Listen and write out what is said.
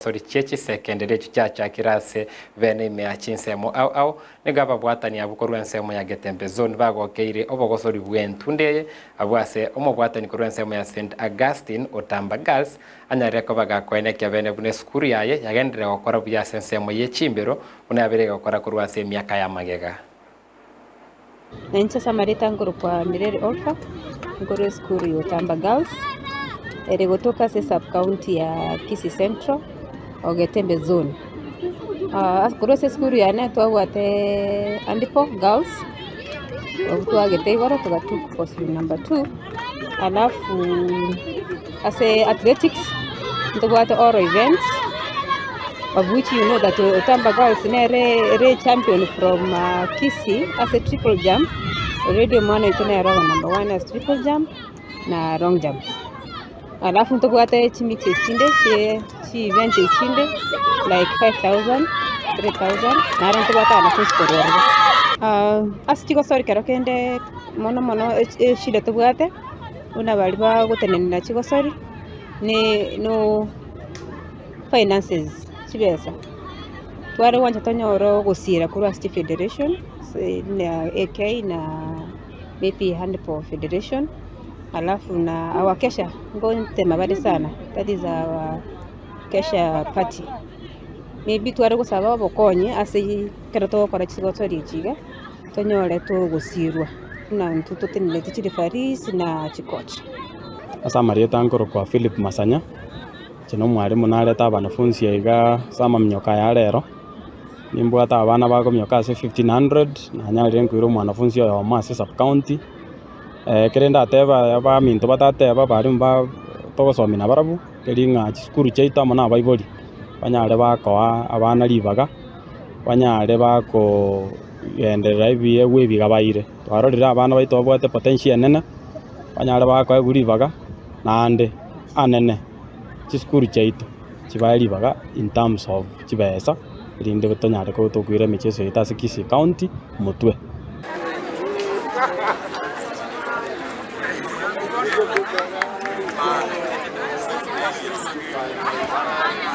Chigosori chie chisekenderi echio chiachakire ase bene ime ya chinsemo ao ao, nigo ababwatani abwo korwa ensemo ya Getembe Zone bagokeire obogosori bw'entunde eye abwo ase omobwatani korwa ensemo ya St Augustine Otamba Girls anyarire koba gakoenekia bene buna esukuru yaye yagenderire gokora buya ase ensemo ye chimbero buna yabeire egokora korwa ase emiaka ya magega. Nainche ase amareta nkorokwa Mireri Olpha, nkorwa esukuru ya Otamba Girls, ere gotoka ase esub county ya Kisii Central, Ogetembe zone. Korwa ase esukuru yane twabwate Andipo Girls, abwo twagete igoro togatuka position number two, alafu ase athletics ntobwate all events. Of which you know that Otamba Girls nere ere champion from Kisii ase triple jump, already omwana oito nere oba number one ase triple jump na long jump. Alafu ntobwate chimiti echinde chie chi event echinde like 5000, 3000 naro ntobwate abanafunzi korwa ororo. Ase chigosori kero kende mono mono eshida tobwate buna baria bagotenenera chigosori ne no. finances, chibesa, tware gwancha tonyore ogosiira korwa ase chifederation na AK na maybe handball federation, alafu na our kesha ngontema bare sana, that is our kesha party. Maybe tware gosaba obokonyi ase ekero togokora chigosori echi iga, tonyore togosirwa buna intwe totenenereti chireferees na chicoach. Ase amarieta nkorokwa Philip Masanya. Inche nomwalimu narete abanafunsi aiga ase amaminyoka aya rero, nimbwate abana bakominyoka ase 1500, nanyarire nkoira omwanafunsi oyomo ase sub county, ekere ndatebe abaminto batateba abalimu ba togosomia nabarabwo, keri ng'a chisukuru chiaito amo na abaibori, banyare bakoa abana ribaga, banyare bakogenderera ebiegwa ebi iga baire. Twarorire abana baito babwate potential enene, banyare bakoegwa ribaga, naende. anene chisukuru chiaito chibae ribaga in terms of chibesa erinde tonyare tokoira emicheso yaito ase Kisii county motwe.